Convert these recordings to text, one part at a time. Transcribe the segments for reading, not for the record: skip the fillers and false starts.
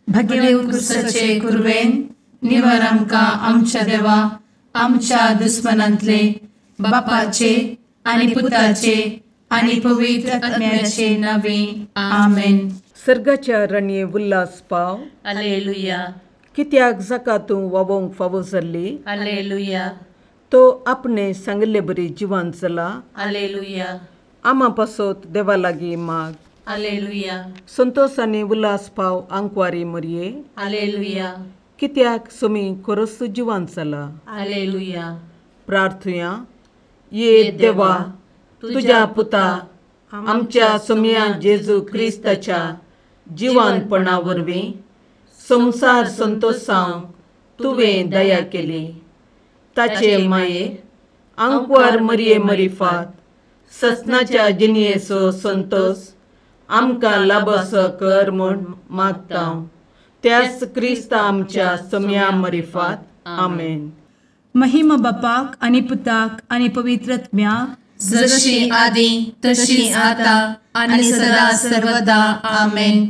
भगेव कुरवेन निवर आमकां आमच्या देवा आमच्या दुस्मनांतले बापाचे आनी पुताचे आनी पवित्र आत्म्याचे नावे आमेन. सर्गाच्या रणये उल्हास पाव. हालेलुया. कित्याक जाका तूं वावोंक फावो जाल्ली. हालेलुया. तो आपणे सांगिल्ले बरी जिवान चला. हालेलुया. आमा पासत देवा लागीं माग. हालेलुया. संतोष आनी उल्हास पाव आंकवारी मरये. हालेलुया. कित्याक सुमी खरोच जिवान चला. हालेलुया. प्रार्थुया. ये देवा तुझ्या पुता आमच्या सुमया जेजू क्रिस्ताच्या जिवानपणा वरवीं संवसार संतोषांक तुवें दया केली. ताचे माये आंकवार मरये मरिफात ससनाच्या जिणयेचो संतोष आमकां लाभसो कर म्हूण मागता त्याच क्रिस्ता आमच्या सम्या मरिफात. आमेन. महिमा बापाक आनी पुताक आनी पवित्र आत्म्याक, जशी आदी तशी आता आनी सदा सर्वदा. आमेन.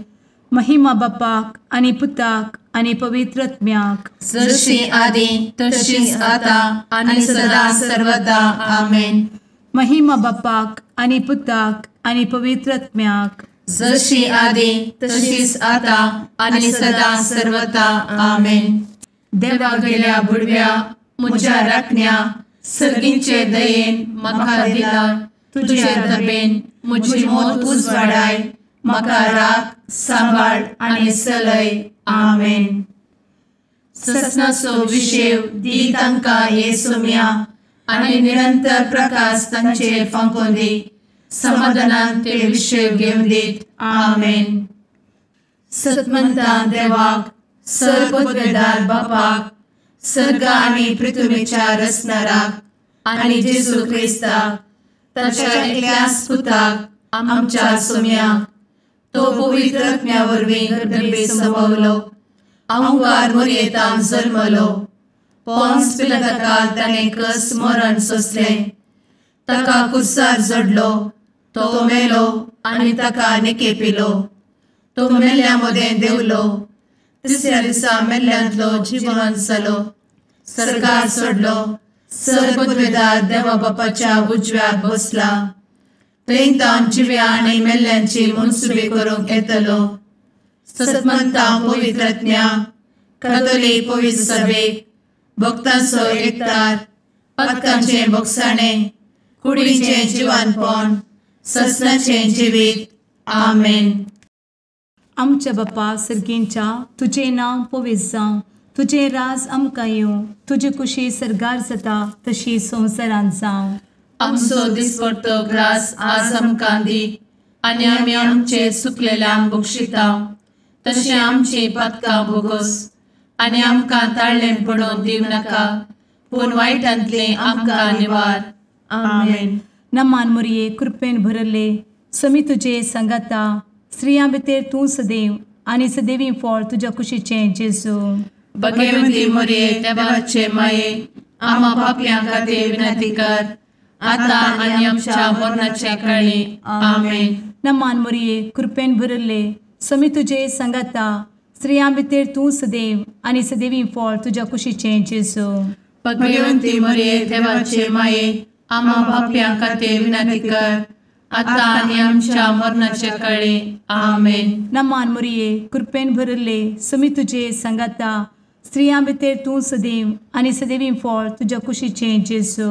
महिमा बापाक आनी पुताक आनी पवित्र आत्म्याक, जशी आदी तशी आता आनी सदा सर्वदा. आमेन. महिमा बापाक आनी पुताक आनी पवित्र आत्म्याक, जशी आदी तशीच आता आनी सदा सर्वदा. आमेन. देवा गेल्या बुडव्या म्हज्या राखण्या सर्गींचे दयेन म्हाका दिला तुजे दबेन म्हजी मोत उजवाडाय म्हाका राख सांबाळ आनी सलय. आमेन. ससनाचो विशेव दी तांकां हे सोम्या आनी निरंतर प्रकाश तांचेर फांकोवन दी. समाधानान ते विशेव घेवन दीत. आमेन. सतमंता देवाक सर्वपदवेदार बापाक सर्ग आनी पृथ्वीच्या रचणाराक आनी जेजू क्रिस्ताक ताच्या एकल्याच पुताक आमच्या सोम्याक तो पवित्र आत्म्या वरवीं गर्भे संभवलो आंकार मोरयेतान जल्मलो पोन्स पिलाताकाल ताणें कस मरण सोंसलें ताका कुर्सार जडलो तो मेलो आनी ताका निकेपिलो तो मेल्ल्या मदें देवलो तिसऱ्या दिसा मेल्ल्यांतलो जिवन जालो सर्गार सोडलो सर्वपदवेदार देवा बापाच्या उजव्याक बसला थंय तावन जिव्या आनी मेल्ल्यांची मनसुबी करूंक येतलो. सतमंता पवित्र आत्म्या कातोलीक पवित्र सभेक भक्तांचो एकतार पातकांचें भोगसाणें कुडीचें जिवानपण ससनाचें जिवीत. आमेन. आमच्या बापा सर्गींच्या तुजें नांव पवित्र जावं, तुजें राज आमकां येवं, तुजी कुशी सर्गार जाता तशी संवसारांत जावं. आमचो दिसपडतो ग्रास आज आमकां दी आनी आमी आमचे सुकलेल्यांक बक्षिता तशें आमची पातकां भोगोस आनी आमकां ताळ्ळें पडोवन दिवं नाका पूण वायटांतलें आमकां निवार. आमेन. नमान मुरये कृपेन भरले समी तुजे सांगाता स्त्रियां भितर तूं सदैव आनी सदैवी फळ तुज्या कुशीचें जेजू. भगवंती मोरये देवाचे माये आमा पापयां खातीर विनंती कर आता आनी आमच्या मरणाच्या काळी. आमेन. नमान मोरये कृपेन भरले समी तुजे सांगाता स्त्रियां भितर तूं सदैव आनी सदैवी फळ तुज्या कुशीचें जेजू. भगवंती मोरये देवाचे माये आमा पापयां खातीर विनंती कर आता आनी आमच्या मरणाच्या काळी. आमेन. नमान मोरये कृपेन भरले समी तुजे सांगाता स्त्रियां भितर तूं सदैव आनी सदैवी फळ तुज्या कुशीचें जेजू.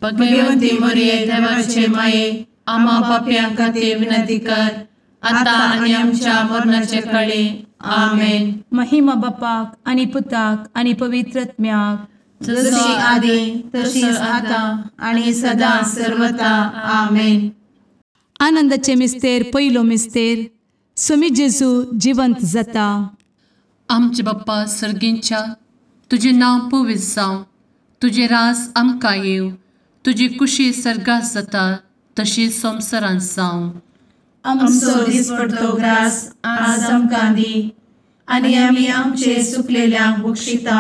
भगवंती मोरये देवाचे माये आमा पापयां खातीर विनंती कर आता आनी आमच्या मरणाच्या काळी. आमेन. महिमा बापाक आनी पुताक आनी पवित्र आत्म्याक, जशी आदी तशीच आता आनी सदा सर्वता. आमेन. आनंदाचे मिस्तेर पयलो मिस्तेर समी जेजू जिवंत जाता. आमचे बाप्पा सर्गींच्या तुजें नांव पवित्र जावं, तुजें राज आमकां येवं, तुजी कुशी सर्गात जाता तशी संवसारांत जावं. आमचो दिसपडतो ग्रास आज आमकां दी आनी आमी आमचे सुकलेल्यांक बक्षिता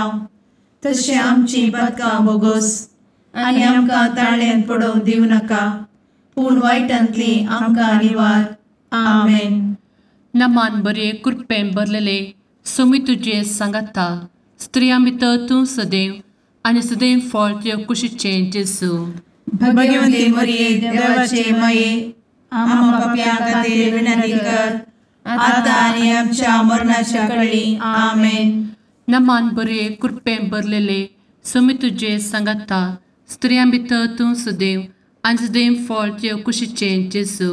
तशें आमची पातकां बोगोस आनी आमकां ताळ्यांत पडोवंक दिवं नाका, पूण वायटांतली आमकां निवार. आमेन. नमान बरे कृपेन भरलेले सोमी तुजे सांगाता, स्त्रियां भितर तूं सदैव आनी सदैव फळ तुजे कुशीचें जेजू. भगवती मरिये देवाचे माये, आम्हा पाप्यां खातीर विनंती कर आतां आनी आमच्या मरणाच्या कळी. आमेन. नमान बरे कृपेन भरलेले सोमी तुजे सांगाता, स्त्रियां भितर तूं सदैव आनी सदैव फळ तुजे कुशीचें जेजू.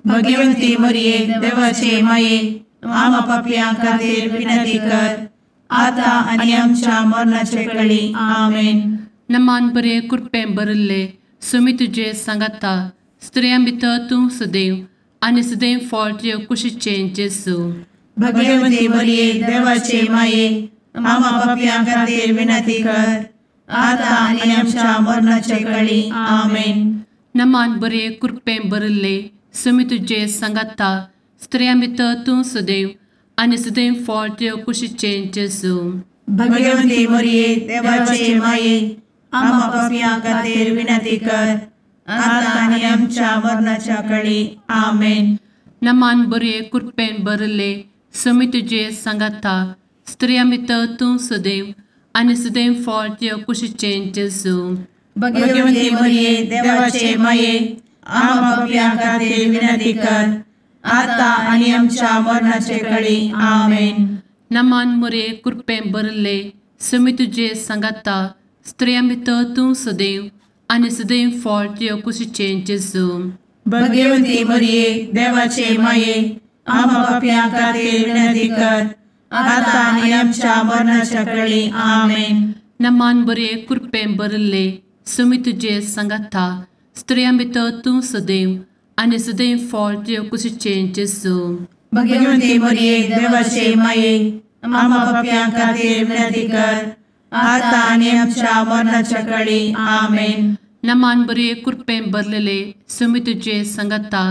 भगवती मरिये देवाचे माये, आम्हा पाप्यां खातीर विनंती कर आतां आनी आमच्या मरणाच्या कळी. आमेन. नमान बरे कृपेन भरिल्ले सोमी तुजे सांगाता, स्त्रियां भितर तूं सदैव आनी सदैव फळ तुजे कुशीचें जेजू. भगवती मरिये देवाचे माये, आम्हा पाप्यां खातीर विनंती कर आतां आनी आमच्या मरणाच्या कळी. आमेन. नमान बरे कृपेन भरिल्ले सोमी तुजे सांगाता, स्त्रियां भितर तूं सदैव आनी सदैव फळ तुजे कुशीचें जेजू. भगवती मरिये देवाचे माये, आम्हा पाप्यां खातीर विनंती कर आतां आनी आमच्या मरणाच्या कळी. आमेन. नमान बरे कृपेन भरिल्ले सोमी तुजे सांगाता, स्त्रियां भितर तूं सदैव आनी सदैव फळ तुजे कुशीचें जेजू. भगवती मरिये देवाचे माये, आम्हा पाप्यां खातीर विनंती कर आतां आनी आमच्या मरणाचे कळी. आमेन. नमान मरिये कृपेन भरिल्ले सोमी तुजे सांगाता, स्त्रियां भितर तूं सदैव आनी सदैव फळ तुजे कुशीचें जेजू. भगवती मरिये देवाचे माये, आम्हा पाप्यां खातीर विनंती कर आतां आनी आमच्या मरणाच्या कळी. आमेन. नमान बरे कृपेन भरिल्ले सोमी तुजे सांगाता, स्त्रियां भितर तूं सदैव आनी सदैव फळ तुजे कुशीचें जेजू. भगवती मरिये देवाचे माये, आम्हा पाप्यां खातीर विनंती कर आतां आनी आमच्या मरणाच्या कळी. आमेन. नमान बरे कृपेन भरलेले सोमी तुजे सांगाता,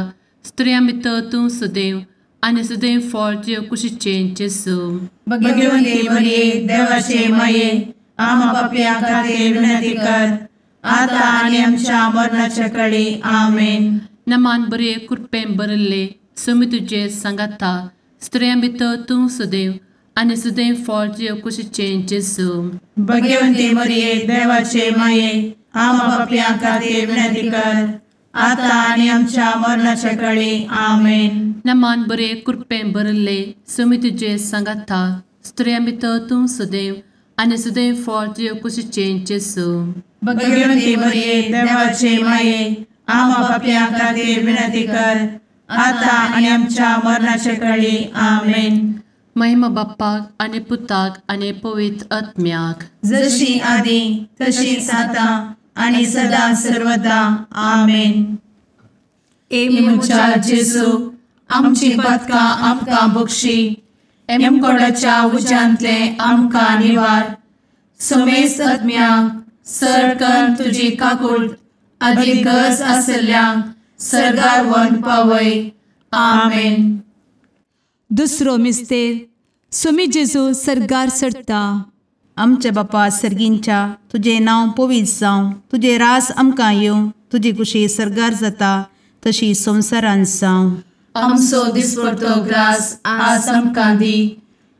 स्त्रियां भितर तूं सदैव आनी सदैव फळ तुजे कुशीचें जेजू. भगवती मरिये देवाचे माये, आम्हा पाप्यां खातीर विनंती कर आतां आनी आमच्या मरणाच्या कळी. आमेन. नमान बरे कृपेन भरिल्ले सोमी तुजे सांगाता, स्त्रियां भितर तूं सदैव आनी सदैव फळ तुजे कुशीचें जेजू. भगवती मरिये देवाचे माये, आम्हा पाप्यां खातीर विनंती कर आतां आनी आमच्या मरणाच्या कळी. आमेन. नमान बरे कृपेन भरिल्ले सोमी तुजे सांगाता, स्त्रियां भितर तूं सदैव आनी सदैव फळ तुजे कुशीचें जेजू. भगवती मरिये देवाचे माये, आम्हा पाप्यां खातीर विनंती कर आतां आनी आमच्या मरणाच्या कळी. आमेन. महिमा बाप्पाक आनी पुताक आनी पवित्र आत्म्याक, जशी आदी तशीच आतां आनी सदा सर्वदा. आमेन. ए म्हज्या जेजू, आमची पातकां आमकां बक्षी, एमकोडाच्या उज्यांतले आमकां निवार, समेस्त आत्म्यांक सरकन तुजी काकूट आदी गरज आशिल्ल्यांक सर्गार व्हरून पावय. आमेन. दुसरो मिस्तेर सोमी जेजू सर्गार चडटा. आमच्या बापा सर्गींच्या, तुजें नांव पवित्र जावं, तुजें राज आमकां येवं, तुजी कुशी सर्गार जाता तशी संवसारांत जावं. आमचो दिसपडतो ग्रास आज आमकां दी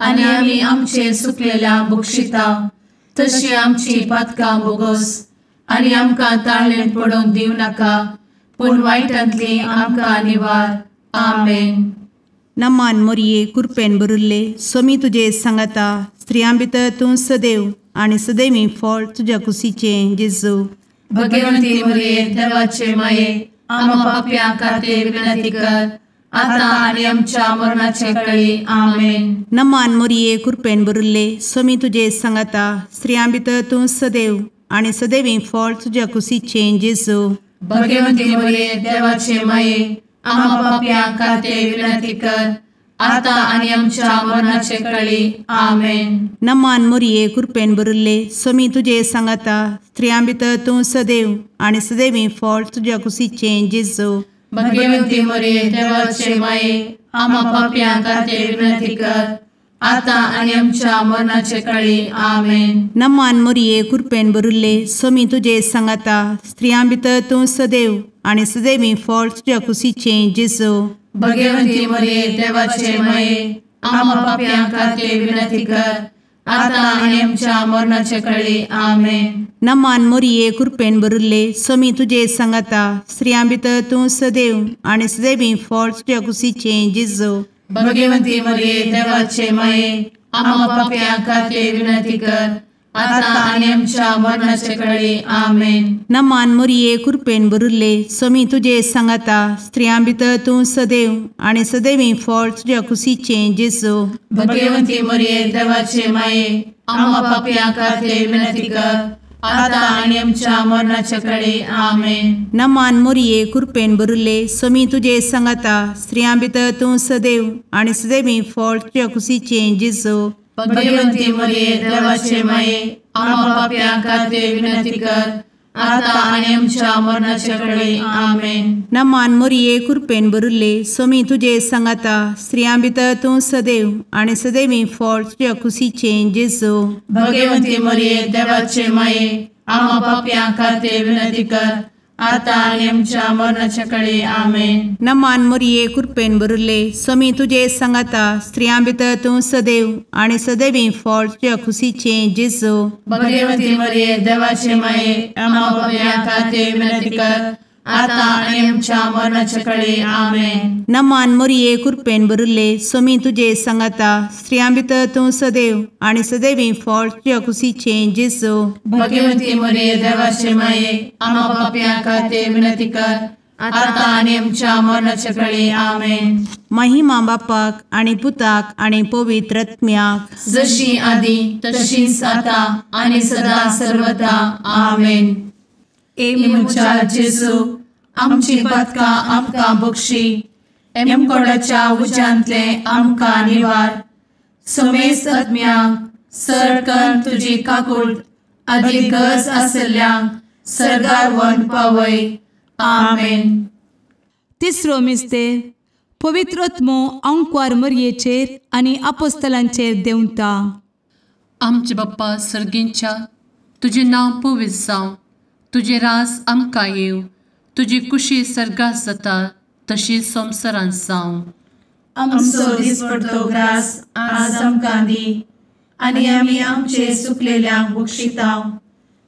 आनी आमी आमचे सुकलेल्या बक्षिता तशी आमची पातकां बोगोस आनी आमकां ताळ्ळेंत पडोवंक दिवं नाका, पूण वायटांतली आमकां निवार. आमेन. नमान मोरये कृपेन भरिल्ले सोमी तुजे सांगाता, स्त्रियां भितर तूं सदैव आनी सदैवी फळ तुज्या कुशीचें जेजू. भगवंती मोरये देवाचे माये, आम्हा पाप्यां खातीर विनंती कर आतां आनी आमच्या मरणाचे कळी. आमेन. नमान मोरये कृपेन भरिल्ले सोमी तुजे सांगाता, स्त्रियां भितर तूं सदैव आनी सदैवी फळ तुज्या कुशीचें जेजू. भगवंती मोरये देवाचे माये, आम्हा पाप्यां खातीर विनंती कर आतां आनी आमच्या मरणाचे कळी. आमेन. नमान मोरये कृपेन भरिल्ले स्वामी तुजे सांगाता, स्त्रियां भितर तूं सदैव आनी सदैवी फळ तुज्या कुशीचें जेजू. भगवंती मोरये देवाचे माये, आमा पापयां खातीर विनंती कर, आतां आनी आमच्या मरणाचे कळी. आमेन. नमान मोरये कृपेन भरिल्ले स्वामी तुजे सांगाता, स्त्रियां भितर तूं सदैव आनी सदैवी फळ तुज्या कुशीचें जेजू. भगवंती मोरये देवाचे माये, आमा पापयां खातीर विनंती कर, आतां आनी आमच्या मरणाचे कळी. आमेन. नमान मोरये कृपेन भरिल्ले स्वामी तुजे सांगाता, स्त्रियां भितर तूं सदैव आनी सदैवी फळ तुज्या कुशीचें जेजू. भगवंती मोरये देवाचे माये, आमा पापयां खातीर विनंती कर, आतां आनी आमच्या मरणाचे कळी. आमेन. नमान मोरये कृपेन भरिल्ले स्वामी तुजे सांगाता, स्त्रियां भितर तूं सदैव आनी सदैवी फळ तुज्या कुशीचें जेजू. भगवंती मोरये देवाचे माये, आमा पापयां खातीर विनंती कर, आतां आनी आमच्या मरणाचे कळी. आमेन. नमान मोरये कृपेन भरिल्ले स्वामी तुजे सांगाता, स्त्रियां भितर तूं सदैव आनी सदैवी फळ तुज्या कुशीचें जेजू. भगवंती मोरये देवाचे माये, आमा पापयां खातीर विनंती कर, आतां आनी आमच्या मरणाचे कळी. आमेन. नमान मोरये कृपेन भरिल्ले स्वामी तुजे सांगाता, स्त्रियां भितर तूं सदैव आनी सदैवी फळ तुज्या कुशीचें जेजू. भगवंती मोरये देवाचे माये, आमा पापयां खातीर विनंती कर, आतां आनी आमच्या मरणाचे कळी. आमेन. नमान मोरये कृपेन भरिल्ले स्वामी तुजे सांगाता, स्त्रियां भितर तूं सदैव आनी सदैवी फळ तुज्या कुशीचें जेजू. भगवंती मोरये देवाचे माये, आमा पापयां खातीर विनंती कर, आतां आनी आमच्या मरणाचे कळी. आमेन. नमान मोरये कृपेन भरिल्ले स्वामी तुजे सांगाता, स्त्रियां भितर तूं सदैव आनी सदैवी फळ तुज्या कुशीचें जेजू. भगवंती मोरये देवाचे माये, आमा पापयां खातीर विनंती कर, आतां आनी आमच्या मरणाचे कळी. आमेन. महिमा बापाक आनी पुताक आनी पवित्र आत्म्याक, जशी आदी तशीच आतां आनी सदा सर्वदा. आमेन. ए म्हज्या जेजू, आमची पातकां आमकां बक्षी, एमकोडाच्या उज्यांतले आमकां निवार, समेस्त आत्म्यांक सरकन तुजी काकूट आदी गरज आसल्ल्यांक सर्गार व्हरून पावय. आमेन. तिसरो मिस्तेर पवित्र आत्मो आंकवार मरयेचेर आनी आपोस्तलांचेर देंवता. आमचे बाप्पा सर्गींच्या, तुजें नांव पवित्र जावं, तुजें राज आमकां येवं, तुजी कुशी सर्गात जाता तशी संवसारांत जावं. आमचो दिसपडतो ग्रास आज आमकां दी, आनी आमी आमचे सुकलेल्यांक बक्षितांव,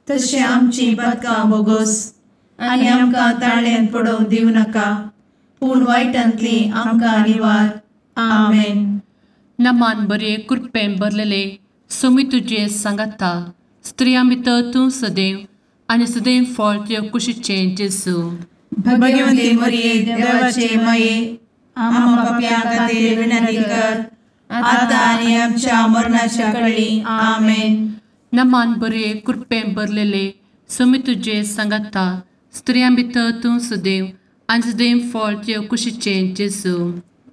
तशें आमची पातकां बोगोस, आनी आमकां ताळ्यान पडोवंक दिवं नाका, पूण वायटांतली आमकां निवार. आमेन. नमान बरे कृपेन भरलेले स्वामी तुजे सांगाता, स्त्रियां भितर तूं सदैव आनी सदैव फळ तुज्या कुशीचें जेजू. भगवंती मोरये देवाचे माये, आमा पापयां खातीर विनंती कर, आतां आनी आमच्या मरणाच्या कळी. आमेन. नमान बरे कृपेन भरलेले स्वामी तुजे सांगाता, स्त्रियां भितर तूं सदैव आनी सदैव फळ तुज्या कुशीचें जेजू.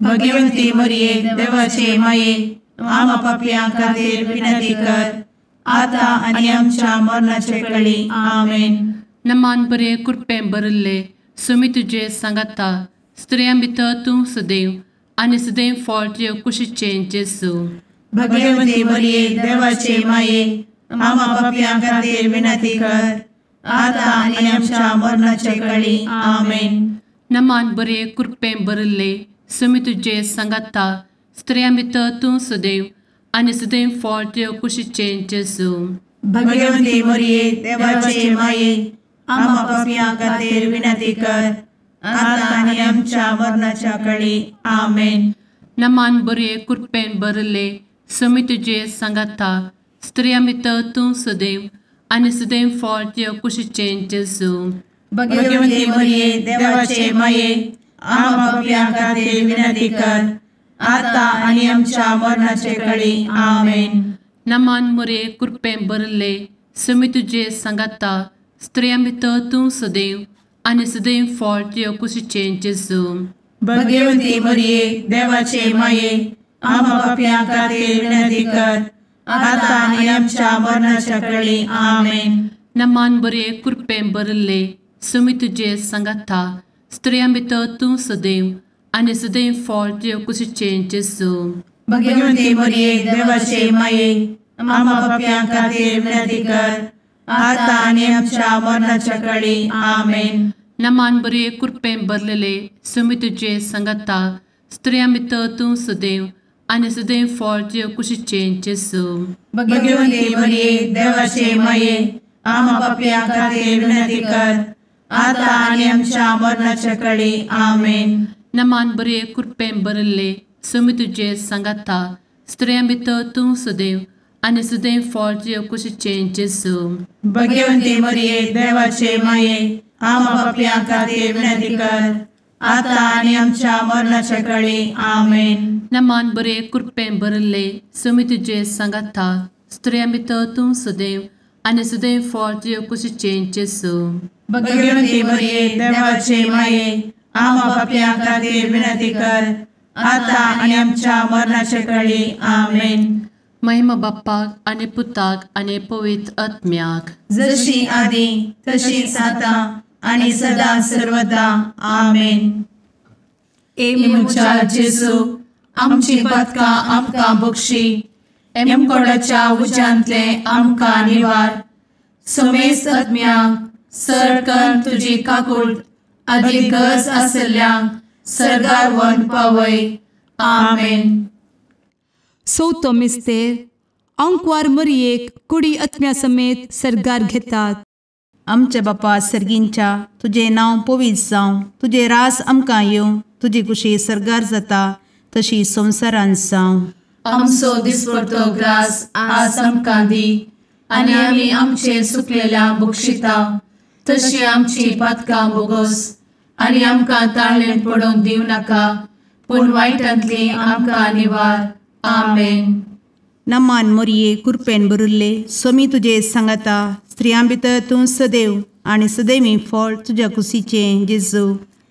भगवंती मोरये देवाचे माये, आमा पापयां खातीर विनंती कर, आतां आनी आमच्या मरणाचे कळी. आमेन. नमान बरे कृपेन भरिल्ले स्वामी तुजे सांगाता, स्त्रियां भितर तूं सदैव आनी सदैव फळ तुज्या कुशीचें जेजू. भगवंती मोरये देवाचे माये, आमा पापयां खातीर विनंती कर, आतां आनी आमच्या मरणाचे कळी. आमेन. नमान बरे कृपेन भरिल्ले स्वामी तुजे सांगाता, स्त्रियां भितर तूं सदैव आनी सदैव फळ तुज्या कुशीचें जेजू. भगवंती मोरये देवाचे माये, आमा पापयां खातीर विनंती कर, आतां आनी आमच्या मरणाच्या कळी. आमेन. नमान बरे कृपेन भरिल्ले स्वामी तुजे सांगाता, स्त्रियां भितर तूं सदैव आनी सदैव फळ तुज्या कुशीचें जेजू. भगवंती मोरये देवाचे माये, आमा पापयां खातीर विनंती कर, आतां आनी आमच्या मरणाचे कळी. आमेन. नमान मोरये कृपेन भरिल्ले स्वामी तुजे सांगाता, स्त्रियां भितर तूं सदैव आनी सदैव फळ तुज्या कुशीचें जेजू. भगवती मरिये देवाचे माये आम्हा पाप्यां खातीर विनंती कर आतां आनी आमच्या मरणाच्या वेळी. आमेन. नमान बरे कृपेन भरिल्ले सुमी तुजे सांगाता स्त्रियां भितर तूं सदैव आनी सदैव फळ तुजे कुशीचें जेजू. भगवती मरिये देवाचे माये आम्हा पाप्यां खातीर विनंती कर आतां आनी आमच्या मरणाच्या वेळी. आमेन. नमान बरे कृपेन भरलेले सुमी तुजे सांगाता स्त्रियां भितर तूं सदैव आनी सदैव फळ तुजे कुशीचें जेजू. भगवती मरिये देवाचे माये आम्हा पाप्यां खातीर विनंती कर आतां आनी आमच्या मरणाच्या वेळी. आमेन. नमान बरे कृपेन भरिल्ले सुमी तुजे सांगाता स्त्रियां भितर तूं सदैव आनी सदैव फळ तुजे कुशीचें जेजू. भगवती मरिये देवाचे माये आम्हा पाप्यां खातीर विनंती कर आतां आनी आमच्या मरणाच्या वेळी. आमेन. नमान बरे कृपेन भरिल्ले सुमी तुजे सांगाता स्त्रियां भितर तूं सदैव आनी सदैव फळ तुजे कुशीचें जेजू. भगवती मरिये देवाचे माये आम्हा पाप्यां खातीर विनंती कर आतां आनी आमच्या मरणाच्या वेळी. आमेन. महिमा बाप्पाक आनी पुताक आनी पवित्र आत्म्याक जशी आदी तशीच आतां आनी सदा सर्वदा. आमेन. ए म्हज्या जेजू आमची पातकां आमकां बक्षी एमकोडाच्या उज्यांतले आमकां निवार. समेस्त आत्म्यांक सरकन तुजी काकूट आदी गरज आशिल्ल्यांक सरगार वन पावय. आमेन. चवथो मिस्तेर आंकवार मरियेक कुडी आत्म्या समेत सर्गार घेतात. आमच्या बापा सर्गींच्या तुजें नांव पवित्र जावं, तुजें राज आमकां येवं, तुजी कुशी सर्गार जाता तशी संवसारांत जावं. आमचो दिसपडतो ग्रास आज आमकां दी आनी आमी आमचे सुकलेल्या बक्षिता तशी आमची पातकां बोगोस आनी आमकां ताळेन पडोवंक दिवं नाका पूण वायटांतली आमकां निवार. आमेन. नमान मोरये कृपेन भरिल्ले सोमी तुजे सांगाता स्त्रियां भितर तूं सदैव आनी सदैवी फळ तुज्या कुशीचें जेजू.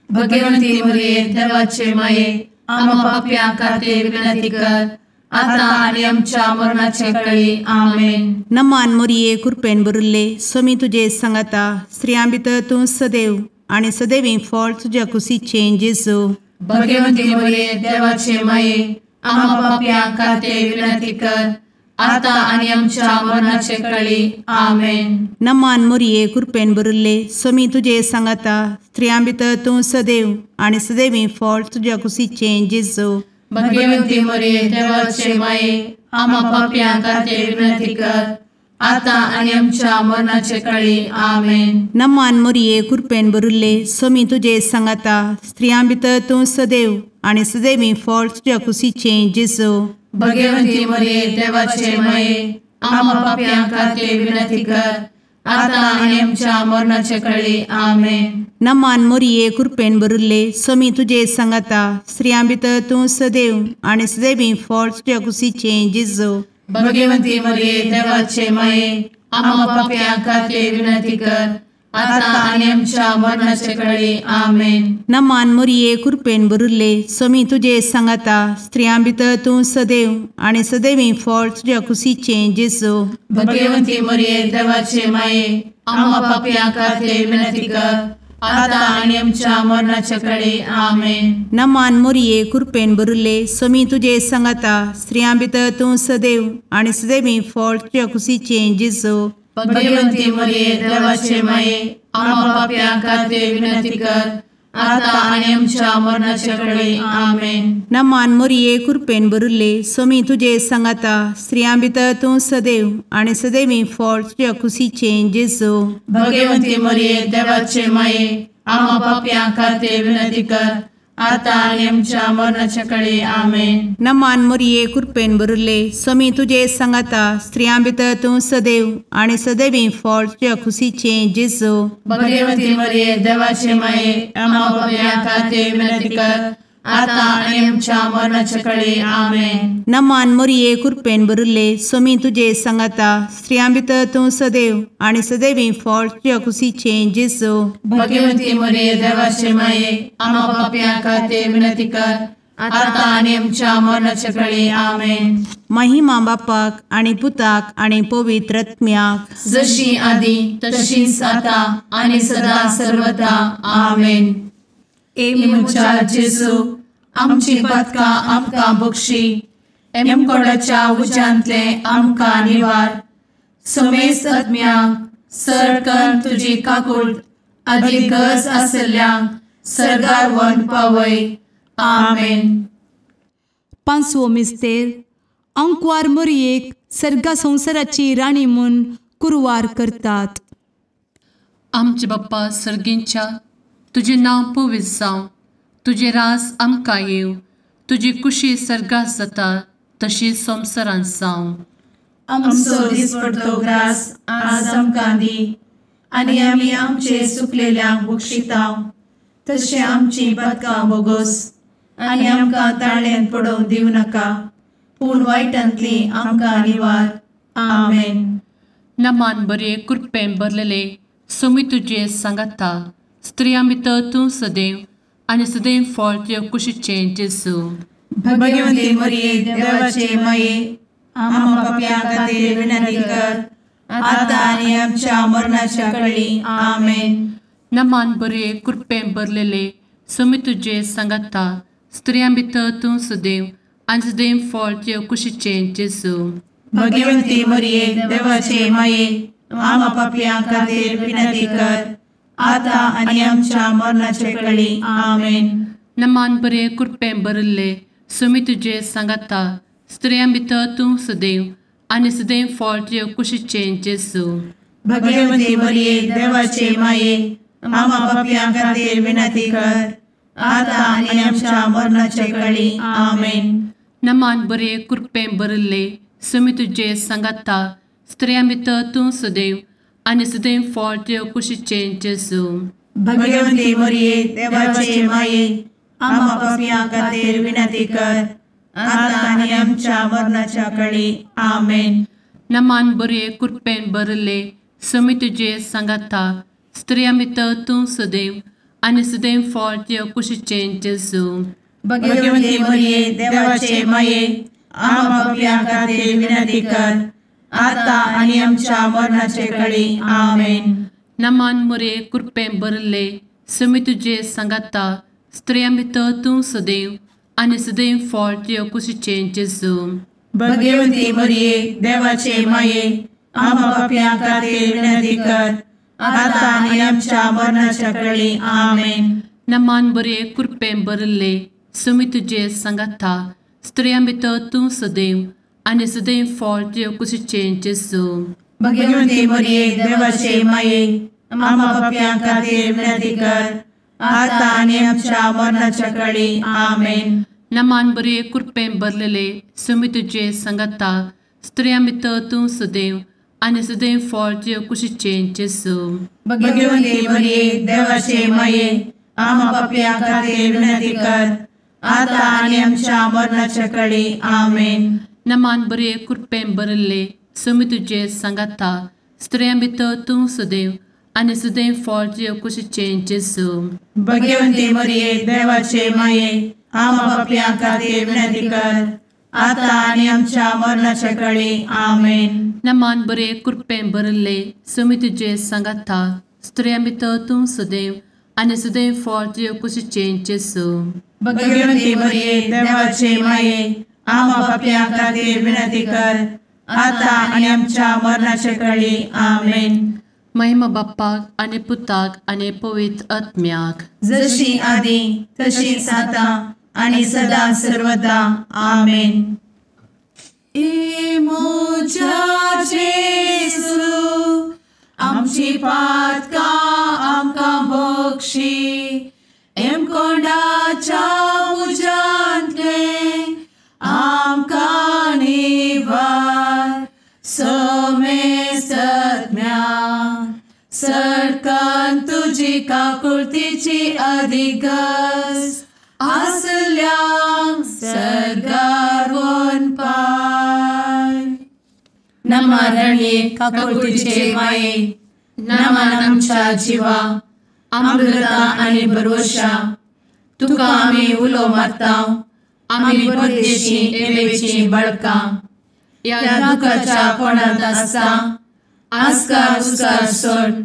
भगवती मोरये देवाचे माये आम्हा पाप्यां खातीर विनंती कर आतां आनी आमच्या मरणाच्या वेळी. आमेन. नमान मोरये कृपेन भरिल्ले सोमी तुजे सांगाता स्त्रियां भितर तूं सदैव आनी सदैवी फळ तुज्या कुशीचें जेजू. भगवती मोरये देवाचे माये आम्हा पाप्यां खातीर विनंती कर आतां आनी आमच्या मरणाच्या वेळी. आमेन. नमान मोरये कृपेन भरिल्ले सोमी तुजे सांगाता स्त्रियां भितर तूं सदैव आनी सदैवी फळ तुज्या कुशीचें जेजू. भगवती मोरये देवाचे माये आम्हा पाप्यां खातीर विनंती कर आतां आनी आमच्या मरणाच्या वेळी. आमेन. नमान मोरये कृपेन भरिल्ले सोमी तुजे सांगाता स्त्रियां भितर तूं सदैव आनी सदैवी फळ तुज्या कुशीचें जेजू. भगवती मोरये देवाचे माये आम्हा पाप्यां खातीर विनंती कर आतां आनी आमच्या मरणाच्या वेळी. आमेन. नमान मोरये कृपेन भरिल्ले सोमी तुजे सांगाता स्त्रियां भितर तूं सदैव आनी सदैवी फळ तुज्या कुशीचें जेजू. भगवती मोरये देवाचे माये आम्हा पाप्यां खातीर विनंती कर आतां आनी आमच्या मरणाच्या वेळी. आमेन. नमान मोरये कृपेन भरिल्ले सोमी तुजे सांगाता स्त्रियां भितर तूं सदैव आनी सदैवी फळ तुज्या कुशीचें जेजू. भगवती मोरये देवाचे माये आम्हा पाप्यां खातीर विनंती कर आतां आनी आमच्या मरणाच्या वेळी. आमेन. नमान मोरये कृपेन भरिल्ले सोमी तुजे सांगाता स्त्रियां भितर तूं सदैव आनी सदैवी फळ तुज्या कुशीचें जेजू. भगवती मोरये देवाचे माये आम्हा पाप्यां खातीर विनंती कर आतां आनी आमच्या मरणाच्या वेळी. आमेन. नमान मोरये कृपेन भरिल्ले सोमी तुजे सांगाता स्त्रियां भितर तूं सदैव आनी सदैवी फळ तुज्या कुशीचें जेजू. भगवती मोरये देवाचे माये आम्हा पाप्यां खातीर विनंती कर आतां आनी आमच्या मरणाच्या वेळी. आमेन. नमान मोरये कृपेन भरिल्ले सोमी तुजे सांगाता स्त्रियां भितर तूं सदैव आनी सदैवी फळ तुज्या कुशीचें जेजू. भगवती मोरये देवाचे माये आम्हा पाप्यां खातीर विनंती कर आतां आनी आमच्या मरणाच्या कडेन. आमेन. नमान मोरये कृपेन भरिल्ले, स्वामी तुजे सांगाता, स्त्रियां भितर तूं सदैव आनी सदैवी फळ तुज्या कुशीचें जेजू. भगवती मोरये देवाचे माये, आमा पापयां खातीर विनंती कर, आतां आनी आमच्या मरणाच्या कडेन. आमेन. महिमा बापाक आनी पुताक आनी पवित्र आत्म्याक, जशी आदी तशीच आतां आनी सदां सर्वदा. आमेन. ए म्हज्या जेजू, आमची पातकां आमकां बक्षी, एमकोडाच्या उज्यांतले आमकां निवार, समेस्त आत्म्यांक सरकन तुजी काकूट आदी गरज आसल्ल्यांक सर्गार व्हरून पावय. आमेन. पांचवो मिस्तेर, आंकवार मोरयेक सर्गा संवसाराची राणी म्हूण कुरवार करतात. आमचे बाप्पा सर्गींच्या, तुजें नांव पवित्र जावं, तुजें राज आमकां येवं, तुजी कुशी सर्गात जाता तशी संवसारांत जावं. आमचो दिसपडतो ग्रास आज आमकां दी, आनी आमी आमचे सुकलेल्यांक बक्षितांव, तशें आमची पातकां बोगोस, आनी आमकां ताळ्यांत पडोवंक दिवं नाका, पूण वायटांतली आमकां निवार. आमेन. नमान बरे कृपेन भरलेले, स्वामी तुजे सांगाता, स्त्रियां भितर तूं सदैव आनी सदैव फळ तुज्या कुशीचें जेजू. भगवती मोरये देवाचे माये, आमा पापयां खातीर विनंती कर, आतां आनी आमच्या मरणाच्या कडेन. आमेन. नमान बरे कृपेन भरलेले, स्वामी तुजे सांगाता, स्त्रियां भितर तूं सदैव आनी सदैव फळ तुज्या कुशीचें जेजू. भगवती मोरये देवाचे माये, आमा पापयां खातीर विनंती कर, आतां आनी आमच्या मरणाच्या कडेन. आमेन. नमान बरे कृपेन भरिल्ले, स्वामी तुजे सांगाता, स्त्रियां भितर तूं सदैव आनी सदैव फळ तुज्या कुशीचें जेजू. भगवती मोरये देवाचे माये, आमा पापयां खातीर विनंती कर, आतां आनी आमच्या मरणाच्या कडेन. आमेन. नमान बरे कृपेन भरिल्ले, स्वामी तुजे सांगाता, स्त्रियां भितर तूं सदैव आनी सदैव फळ तुज्या कुशीचें जेजू. भगवती मोरये देवाचे माये, आमा पापयां खातीर विनंती कर, आतां आनी आमच्या मरणाच्या कडेन. आमेन. नमान बरे कृपेन भरिल्ले, स्वामी तुजे सांगाता, स्त्रियां भितर तूं सदैव आनी सदैव फळ तुज्या कुशीचें जेजू. भगवती मोरये देवाचे माये, आमा पापयां खातीर विनंती कर, आतां आनी आमच्या मरणाचे कडेन. आमेन. नमान मोरये कृपेन भरिल्ले, स्वामी तुजे सांगाता, स्त्रियां भितर तूं सदैव आनी सदैव फळ तुज्या कुशीचें जेजू. भगवती मोरये देवाचे माये, आमा पापयां खातीर विनंती कर, आतां आनी आमच्या मरणाच्या कडेन. आमेन. नमान बरे कृपेन भरिल्ले, स्वामी तुजे सांगाता, स्त्रियां भितर तूं सदैव आनी सदैव फळ तुज्या कुशीचें जेजू. भगवती मोरये देवाचे माये, आमा पापयां खातीर विनंती कर, आतां आनी आमच्या मरणाच्या कडेन. आमेन. नमान बरे कृपेन भरलेले, स्वामी तुजे सांगाता, स्त्रियां भितर तूं सदैव आनी सदैव फळ तुज्या कुशीचें जेजू. भगवती मोरये देवाचे माये, आमा पापयां खातीर विनंती कर, आतां आनी आमच्या मरणाच्या कडेन. आमेन. नमान बरे कृपेन भरिल्ले, स्वामी तुजे सांगाता, स्त्रियां भितर तूं सदैव आनी सदैव फळ तुज्या कुशीचें जेजू. भगवती मोरये देवाचे माये, आमा पापयां खातीर विनंती कर, आतां आनी आमच्या मरणाच्या कडेन. आमेन. नमान बरे कृपेन भरिल्ले, स्वामी तुजे सांगाता, स्त्रियां भितर तूं सदैव आनी सदैव फळ तुज्या कुशीचें जेजू. भगवती मोरये देवाचे माये, आमा पापयां खातीर विनंती कर, आतां आनी आमच्या मरणाच्या कडेन. आमेन. महिमा बाप्पाक आनी पुताक आनी पवित्र आत्म्याक, जशी आदी तशीच आतां आनी सदां सर्वदा. आमेन. ए म्हज्या जेजू, आमची पातकां आमकां बक्षी, एमकोंडाच्या उज्यांतले आमकां निवार, समेस्त आत्म्या सरकान तुजी काकुळतीची अधिगस. आसल्यांक सर्गार वनपाय. नमा रणये काकुळतीचे माये, नमन आमच्या जिवा, अमृता आनी भरवशा, तुका आमी उलो मारता, आमी परदेशी एवेची बाळकां, ह्या दुखाच्या कोणांत आसता आस्कार उस्कार सोड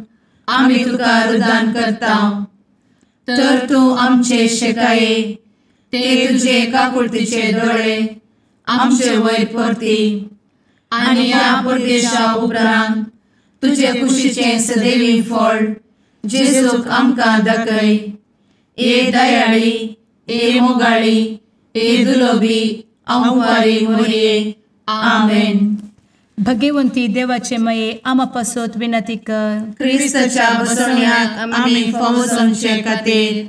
आमी तुका रुदान करता. तर तूं आमचे शेकाये ते तुजे काकुळतीचे दोळे आमचे वयर परती आनी ह्या परदेशा उपरांत तुजे कुशीचें सदैवी फळ जेजूक आमकां दाखय. ए दयाळी, ए मोगाळी, ए दुलोबी अंवारी मोरये. आमेन. भगवंती देवाचे मये आमा पासत विनंती कर. क्रिस्ताच्या बसवण्याक आमी फावो जावचे खातीर.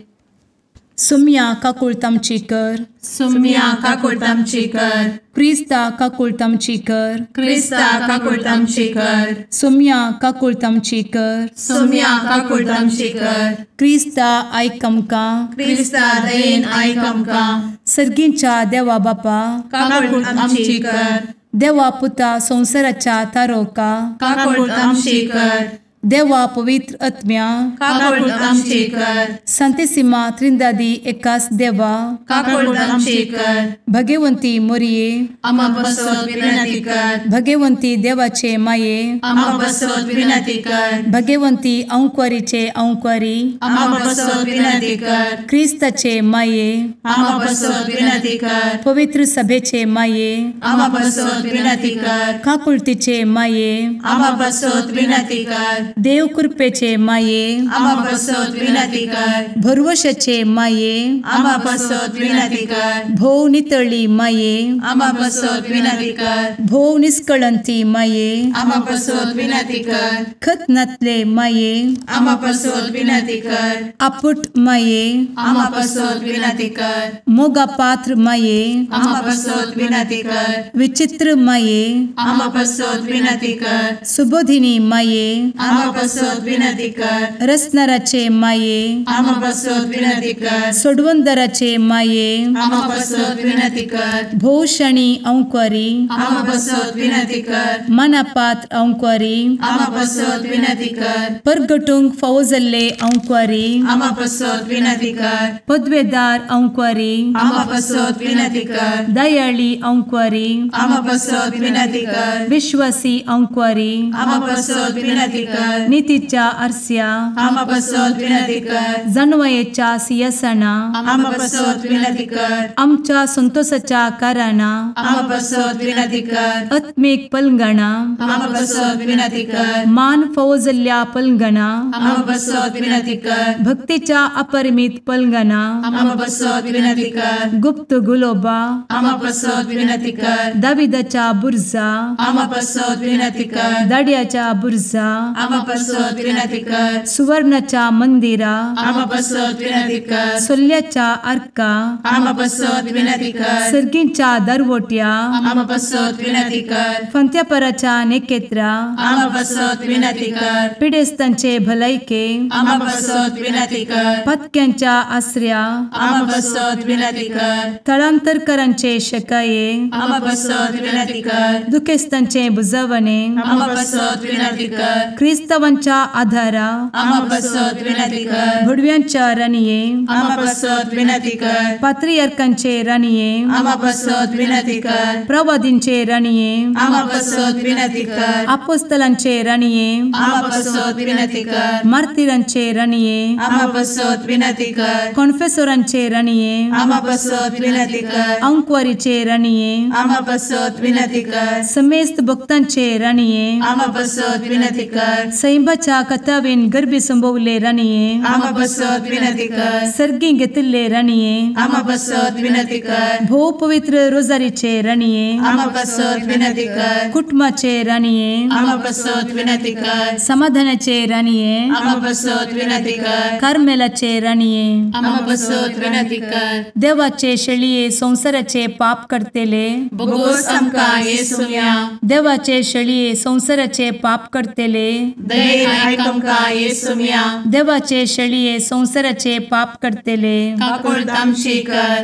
सुम्या काकुळट आमची कर. सुम्या काकुळट आमची कर. क्रिस्ता काकुळट आमची कर. क्रिस्ता काकुळट आमची कर. सुम्या काकुळट आमची कर. सुम्या काकुळट आमची कर. क्रिस्ता आयक आमकां. क्रिस्ता दयेन आयक आमकां. सर्गींच्या देवा बापा काकुळट आमची कर. देवा पुता संवसाराच्या तारोका काकुळट आमची कर. देवा पवित्र आत्म्या काकुळट आमची कर. संतेसिमा त्रिंदादी एकास देवा काकुळट आमची कर. भगवंती मोरये आमा पासत विनंती कर. भगवंती देवाचे माये आमा पासत विनंती कर. भगवंती अंकुरीचे अंकुरी आमा पासत विनंती कर. क्रिस्ताचे माये आमा पासत विनंती कर. पवित्र सभेचे माये आमा पासत विनंती कर. काकुळतीचे माये आमा पासत विनंती कर. देव कृपेचे माये आमा पासत विनंती कर. भरवशाचे माये आमा पासत विनंती कर. भोव नितळी माये आमा पासत विनंती कर. भोव निष्कळंती माये आमा पासत विनंती कर. खत नातले माये आमा पासत विनंती कर. आपुट माये आमा पासत विनंती कर. मोगा पात्र माये आमा पासत विनंती कर. विचित्र माये आमा पासत विनंती कर. सुबोधिनी माये आमा पासत विनंती कर. रसनाराचे माये आमा पासत विनंती कर. सोडवंदराचे माये आमा पासत विनंती कर. भोवशणी अंकुरी आमा पासत विनंती कर. मनापात्र अंकुरी आमा पासत विनंती कर. परगटूंक फावो जाल्ले अंकुरी आमा पासत विनंती कर. पदवेदार अंकुरी आमा पासत विनंती कर. दयाळी अंकुरी आमा पासत विनंती कर. विश्वासी अंकुरी आमा पासत विनंती कर. नितीच्या आरस्या आमा पासत विनंती कर. जानवयेच्या सिंहासना आमा पासत विनंती कर. आमच्या संतोषाच्या कारणा आमा पासत विनंती कर. आत्मीक पलंगणा आमा पासत विनंती कर. मान फावो जाल्ल्या पलंगणा आमा पासत विनंती कर. भक्तीच्या अपरिमित पलंगणा आमा पासत विनंती कर. गुप्त गुलोबा आमा पासत विनंती कर. दाविदाच्या बुर्जा आमा पासत विनंती कर. दाड्याच्या बुर्जा आमा पासत विनंती कर. सुवर्णाच्या मंदिरा आमा पासत विनंती कर. सोल्ल्याच्या आर्का आमा पासत विनंती कर. सर्गींच्या दरवट्या आमा पासत विनंती कर. फंत्यापराच्या नेकेत्रा आमा पासत विनंती कर. पिडेस्तांचे भलायके आमा पासत विनंती कर. पत्क्यांच्या आसऱ्या आमा पासत विनंती कर. थळांतरकरांचे शकाये आमा पासत विनंती कर. दुखेस्तांचे बुजवणे आमा पासत विनंती कर. क्रिस्तावांच्या आधारा आमा पासत विनंती कर. भुडव्यांच्या राणये आमा पासत विनंती कर. पात्रियार्कांचे राणये आमा पासत विनंती कर. प्रवादींचे राणये आमा पासत विनंती कर. आपोस्तलांचे राणये आमा पासत विनंती कर. मार्तिरांचे राणये आमा पासत विनंती कर. कॉन्फेसोरांचे राणये आमा पासत विनंती कर. अंकुवारीचे राणये आमा पासत विनंती कर. समेस्त भक्तांचे राणये आमा पासत विनंती कर. सैंबाच्या कथावेन गर्भी संभवले राणये आमा पासत विनंती कर. सर्गी घेतिल्ले राणये आमा पासत विनंती कर. भोव पवित्र रोजारीचे राणये आमा पासत विनंती कर. कुटुंबाचे राणये आमा पासत विनंती कर. समाधानाचे राणये आमा पासत विनंती कर. कार्मेलाचे राणये आमा पासत विनंती कर. देवाचे शेळये संवसाराचे पाप करतेले बोगोस आमकां येसुम्या देवाचे शेळये संवसाराचे पाप करतेले दयेन आयक आमकां येसुम्या. देवाचे शेळये संवसाराचे पाप करतले काकुळट आमची कर.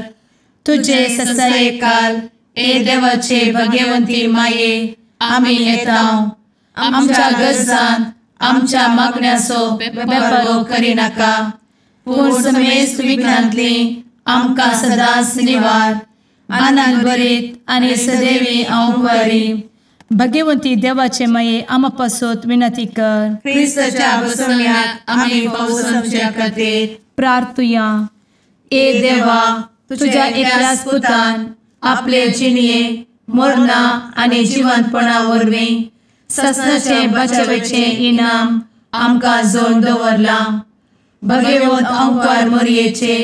तुजे ससायेकाल ए देवाचे भगवंती माये आमी येता आमच्या गरजान आमच्या मागण्याचो बेपर्वो करिनाका पूण समेस्त विघ्नांतली आमकां सदांच निवार. आनंद भरीत आनी सदैवी अंकुरी. भगवंती देवाचे माये आमा पासत विनंती कर. क्रिस्ताच्या बसवण्याक आमी पावसाच्या खातीर प्रार्थुया. ए देवा तुझ्या एकल्याच पुतान आपले जिणये मरणा आनी जिवंतपणा वरवीं ससनाचे बचावेचे इनाम आमकां जोड दवरलां. भगवंत अंकार मोरयेचे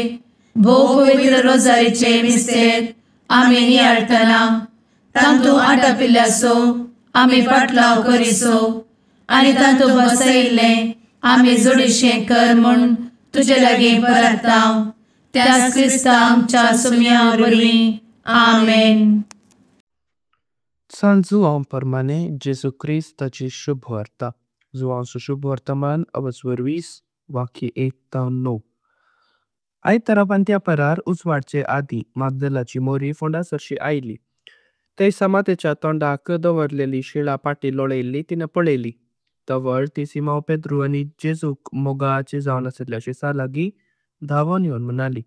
भोव पवित्र रोजारीचे मिस्तेर आमी नियाळटना तांतू आटापिल्ल्याचो आमी पाटलाव करिसो आनी तांतू बसयिल्लें आमी जोडीशें कर म्हूण तुजे लागीं परताव त्याच क्रिस्ता आमच्या सुम्या वरवीं. आमेन. संत जुआंव परमाने जेजू क्रिस्ताची शुभ वार्ता. जुआंवचो शुभ वर्तमान अवस्वर 20 वाक्य 1-9. आयतारा पांत्या परार उजवाडचे आदी मागदलाची मोरी फोंडा सरशी आयली. थंय समाधेच्या तोंडाक दवरलेली शिळा पाटी लोळयल्ली तिणे पळयली. तवळ ती सिमांव पेद्रू आनी जेजूक मोगाची जावन आशिल्ल्या शिसा लागीं धांवून येवन म्हणाली,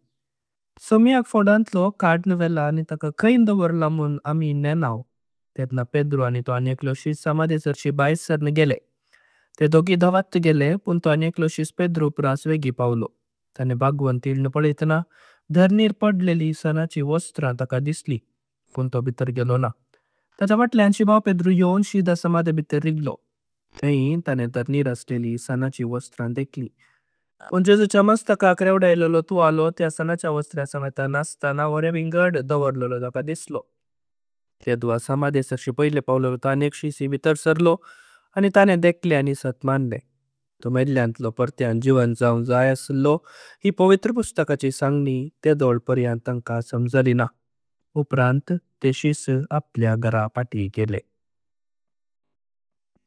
सोमयाक फोंडांतलो काड्न व्हेला आनी ताका खंय दवरला म्हूण आमी नेनांव. तेन्ना पेद्रू आनी तो आनी एकलो शीस समाधे सरशी भायर सरन गेले. ते दोगी धांवत गेले, पूण तो आनी एकलो शीस पेद्रू प्रास वेगीं पावलो. ताणें बागवोन तिळ्न पळयतना धरणीर पडलेली सणाची वस्त्रां ताका दिसली, पूण तो भितर गेलो ना. ताच्या फाटल्यान शिमांव पेद्रू येवन शीदा समाधे भितर रिगलो. थंय ताणें धरणीर आसलेली सणाची वस्त्रां देखली, पूण जेजूच्या मस्तकाक रेवडायलेलो तुवालो त्या सणाच्या वस्त्रा समेत नासतना वरे विंगड दवरलेलो ताका दिसलो. तेदवा समाधे सरशी पयले पावलेलो तो आनी एक शीस भितर सरलो आनी ताणें देखलें आनी सत मानलें. तो मेल्ल्यांतलो परत्यान जिवन जावंक जाय आसलो ही पवित्र पुस्तकाची सांगणी तेदोळ पर्यंत तांकां समजली ना. उपरांत ते शीस आपल्या घरा पाटी गेले.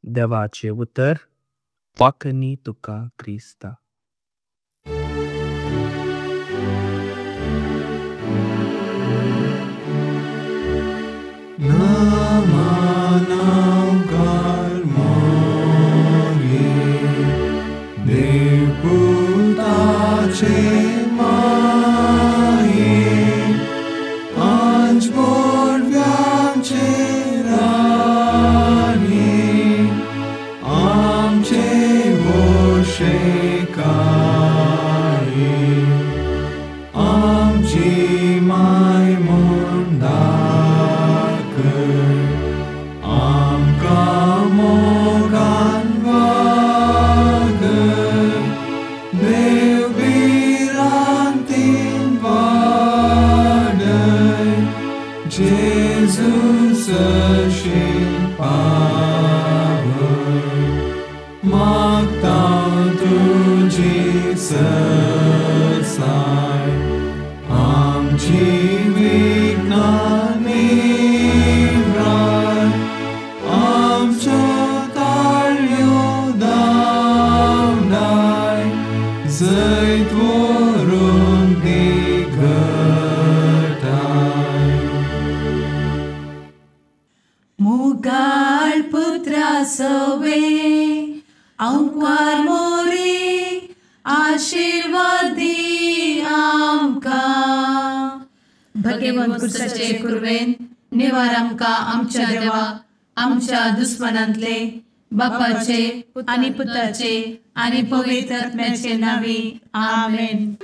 देवाचे उतर. वाकणी तुका क्रिस्ता. भगवंत कुरवेन निवार आमकां आमच्या देवा आमच्या दुस्मनांतले बापाचे आनी पुताचे आनी पवित्र आत्म्याचे नांवी. आमेन.